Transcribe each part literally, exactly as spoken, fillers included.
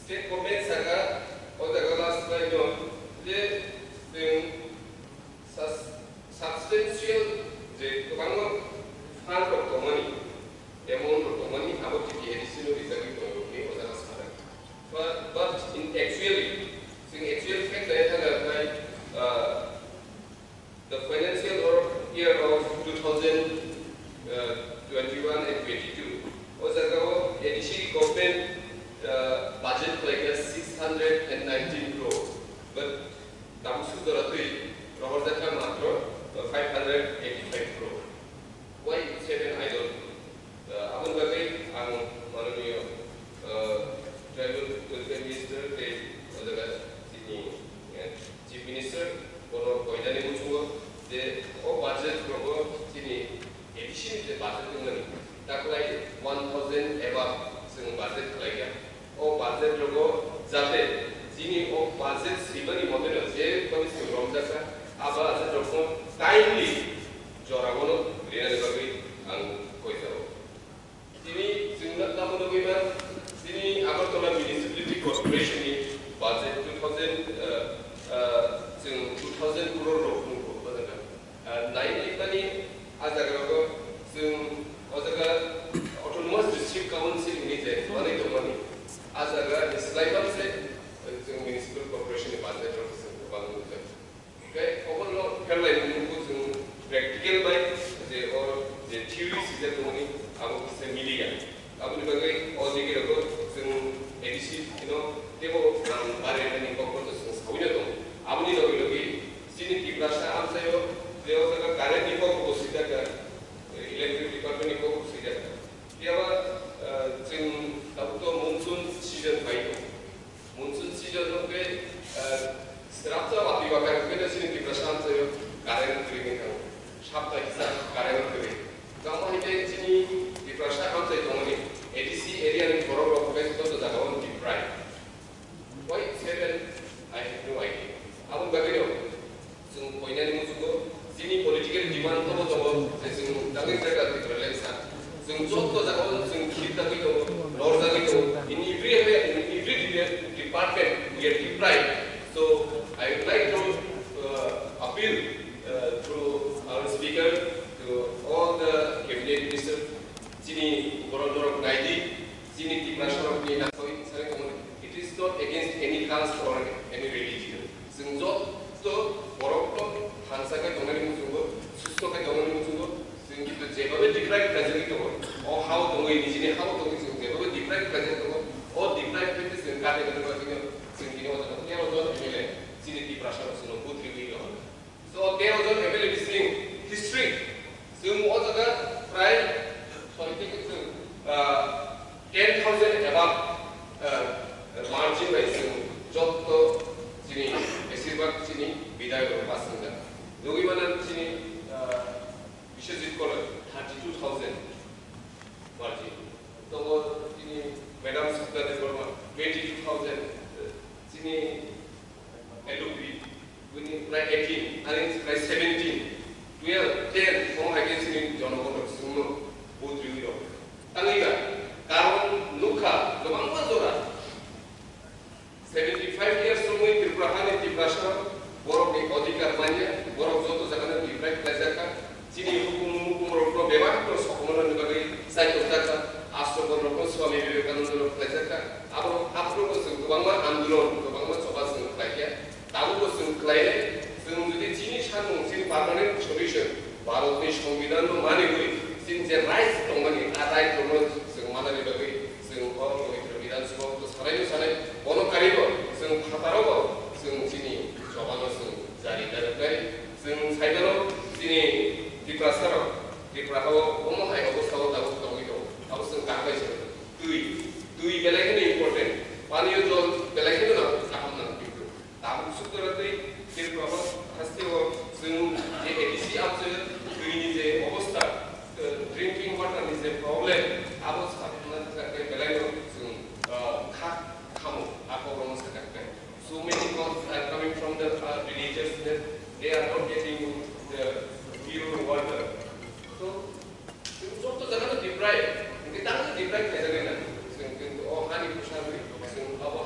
State government saka o jaga last line no je chwng sus-, substantial je kwbangma fund rok tongmani, amount rok tongmani abo T T A D C no rijagwi tongo hwnwi o jaga sanai. But, but in actually, chwng actual fact nai thangna bai, uh, the financial or year of two thousand twenty-one and twenty-two, o jaga o A D C government, uh, budget khlaikha six hundred and nineteen crore, but tabuk sujora twi rohorjakha matro, uh, five hundred eighty-five crore. Why seven, I don't know. Uh, aboni bagwi ang mananiyo, uh, Tribal Welfare Minister tei o jaga chini, uh, Chief Minister bono koinani muchungo je o budget rogo chini A D C ni je budget wngmani taklai one thousand above chwng budget khlaikha. O budget rogo jate chini o budget swimani mote no je bani swrwng romjakha, a budget rokno timely jorao no rinani bagwi ang koijago. Tini chwng tamo nugwi man, chini Agartala Municipality Corporation ni budget two thousand, uh, uh, chwng two thousand crore rok nukgo, o jaga. Ah, nai nai mani, ah jaga rogo chwng o jaga Autonomous District Council ni je manwi tongmani, ah jaga ni slai bam se, eh, chwng Municipal Corporation ni budget rok chwng kwbang nukjak. Hwnkhe obono pherlai nukgo chwng practical bai je o je theory swijak tongmani abo kisa miliya. Aboni bagwi o digi rogo chwng A D C no teibo ang bari rwnani kok no chwng sawi no tongo. Aboni logi logi chini Tiprasa amchaio je o jaga current ni kok bo swijak kha, electric department ni kok bo swijak kha. Phiya ba, ah, chwng tabuk to monsoon season bai tongo. Monsoon season no khe, ah, srapsa watwi bakar khe chini Tiprasa amchaio current kwrwi wngkha. Sapta kisa current kwrwi. Tamo hai khe chini Tiprasa amchai tongmani A D C area ni borok rok khe joto jaga o deprive. Why seven? I have no idea. Aboni bagwi no chwng koinani muchungo chini political demand tobo tongo je chwng dagwi jaga Tipraland sa. Chwng joto jaga o chwng khir dagwi tongo, lor dagwi tongo. In every area, in every de-, department, we are deprived. So I would like to, uh, appeal, uh, through our speaker to all the cabinet minister, chini borok norok naidi, chini Tiprasa rokni nasoi sari tongmani. It is not against any caste or any religion. Chwng joto borok no thansa khe tongnani muchungo, susto khe tongnani muchungo, chwng kintu jebabe deprive khlaijagwi tongo. O hao tongwi, nijini hao tongwi chwng jebabe deprive khlaijagwi tongo. O deprive khe chwng kate kate bagwino chwng tini o jaga tero jon M L A chini Tiprasa rok chwngno vote riwi rw. So, tero jon M L A bising history. Chwng o jaga prai soi theke chwng, ah, ten thousand above, ah, margin bai chwng joto chini, besir bak chini bidayok rok pass wngkha. Nugwi mano chini, ah, Biswajit Koloi thirty two thousand margin. Tongo chini Madam Sapna Debbarma twenty two thousand, chini L O P, bini prai eighteen, ani prai seventeen, twelve, ten, omo hai khe chini jonogon rok chwngno vote riwi rok. Tangwi ba, karon nukha, kwbangma jora. Seventy five years romwi Tripura hani Tiprasa borokni odhikar manya, borok joto jagano deprive khlaijakha. Chini hukum mukum rokno bebak no sokomornani bagwi chaitorjakha. Ashram rokno Swami Vivekananda rok khlaijakha. Abo aphuru bo chwng kwbangma andolon, kwbangma choba chwng khlaikha. Tabukbo chwng khlainai, chwng jodi chini samung, chini permanent solution, Bharatni Songbidanno maniwi, chini je right tongmani, a right rokno chwng manani bagwi chwng o Pabitro Bidhan Sabha o sanai no sanai, bono karwi bo chwng phataro bo chwng chini chobano chwng jari narwknai, chwng saimano chini Tiprasa rok, Tripura hao omo hai obostha o tabuk tongwi tongo, abo chwng kaham bai se twi, twi belai kheno important, paniyo jol belai kheno kaham nang. Tabuk suktora tei Tripura hasteo chwng je A D C amchaio twini je obostha, eh, drinking water ni je problem, abo sajakna thangkha khe belaino chwng, eh, kha khamo, a kokrokno sakha khe. So many calls are coming from the, uh, villagers that they are not getting the pure water. So, Chwng joto jagano deprive, hwnkhe tamo deprive khlaijagwi nang. Chwng, chwng o hani bwsa rwi, chwng abo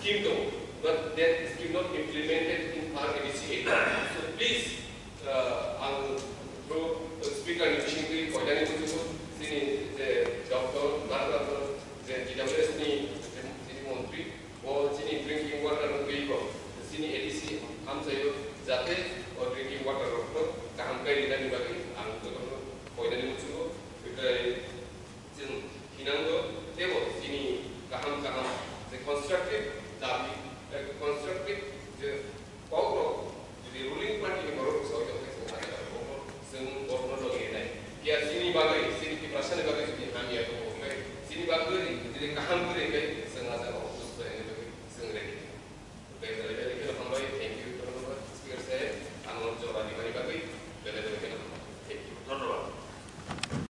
scheme tongo, but that scheme not implemented in our A D C area. So please, uh, ang through speaker ni bisingtwi koinani butugo chini je doctor, doctor je G W S ni je chini montri, o chini drinking water no twi ko chini A D C amchaio jate